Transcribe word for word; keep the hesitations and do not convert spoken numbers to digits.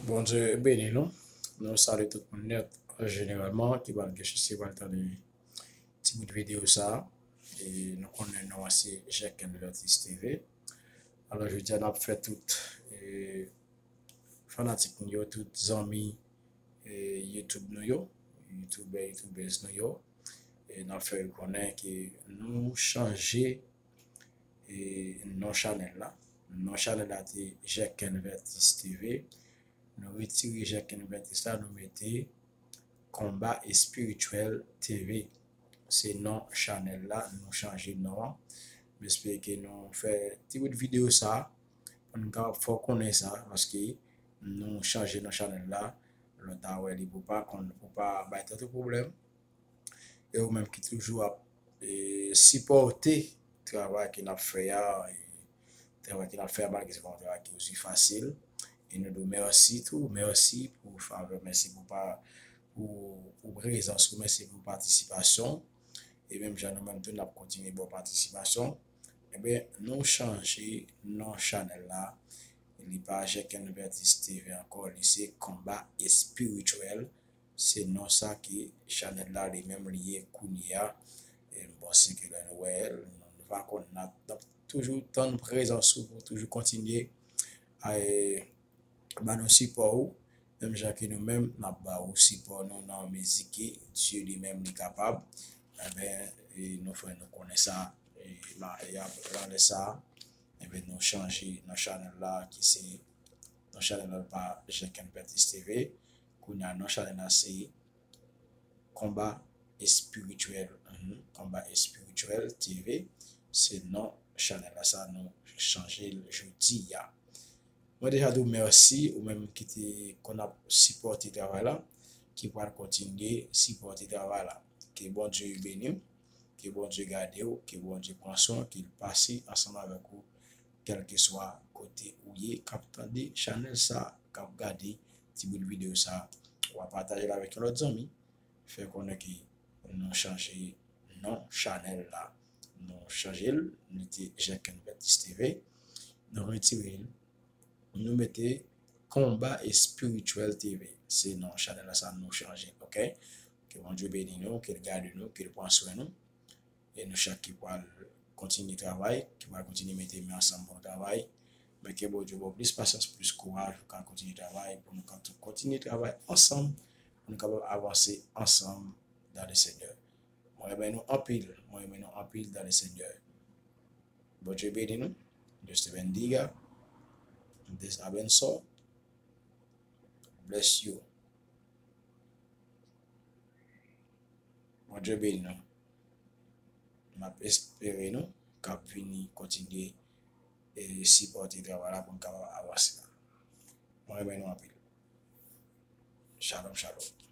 Bondye beni nou. Nou salye tout moun nèt, jeneralman, ki pral gen chans, ki pral tande ti bout videyo sa a. E nou konnen non an se Jacques Vertis T V. Alò, jodi a, n ap fè tout e, fanatik nou yo, tout zanmi e, YouTube nou yo, YouTuber, YouTubers nou yo, e n ap fè yo konnen ke nou chanje e, non chanèl la. Non chanèl la te Jacques Vertis T V. Nou retire Jacques Vertis la, nou mete Konba Espirityèl T V. Se non chanèl la, nou chanje non an. M espere ke nou fè ti bout videyo sa a pou n kapab fè w konnen sa, paske nou chanje non chanèl la. Lòt a wè li pou pa konn, pou pa bay tèt ou pwoblèm. E ou menm ki toujou ap e, sipòte travay ke n ap fè a, e, travay ke n ap fè a, malgre se pa yon travay ki osi fasil. E nou di w mèsi tou, mèsi pou favè, mèsi pou pa, pou, pou prezans ou, mèsi pou patisipasyon. E menm jan nou menm tou, n ap kontinye ba w patisipasyon. Ebyen, nou chanje non chanèl la. Li pa Jacques Vertis T V ankò, li se Konba Espirityèl. Se non sa ke chanèl la li menm li ye kounye a. E m panse ke lè nou wè l, nou, nou pa konn, n ap, n ap toujou tann prezans ou pou toujou kontinye a, e, ba nou sipò ou. Menm jan ke nou menm, n ap ba ou sipò nou nan mezi ke Dye li menm li kapab. Enben, e, nou fè nou konnen sa. E, la, e, ap, anlè sa, enben, nou chanje non chanèl la, ki se, non chanèl la pa Jacques Vertis T V. Kounye a, non chanèl la se Konba Espirityèl. Mhm. Konba Espirityèl T V. Se non chanèl la sa, nou chanje l jodi a. Mwen deja di w mèsi, ou menm ki te konn ap sipòte travay la, ki pral kontinye sipòte travay la. Ke Bondye beni w, ke Bondye gade w, ke Bondye pran swen w, ke l pase ansanm avèk ou, kèlkeswa kote ou ye, k ap tande chanèl sa, k ap gade ti bout videyo sa. W a pataje l avèk yon lòt zanmi, fè konnen ke nou chanje non chanèl la. Nou chanje l, nou te Jacques Vertis T V, nou retire l, nou mete Konba Espirityèl T V. Se non chanèl la sa nou chanje, oke? Ke Bondye beni nou, ke l gade nou, ke l pran swen nou. E nou chak ki pral kontinye travay, ki pral kontinye mete men ansanm pou nou travay. Men ke Bondye ba w plis pasyans, plis kouraj pou w ka kontinye travay, pou nou ka tou kontinye travay ansanm, pou nou kapab avanse ansanm dans le Seigneur. Mwen renmen nou anpil, mwen renmen nou anpil dans le Seigneur. Bondye beni nou. Dios te bendiga. Dios abençoa. Bless you. Bondye beni nou. M ap espere nou k ap vini kontinye e sipòte travay la pou n kapab avanse. Mwen renmen nou anpil. Shalom, shalom.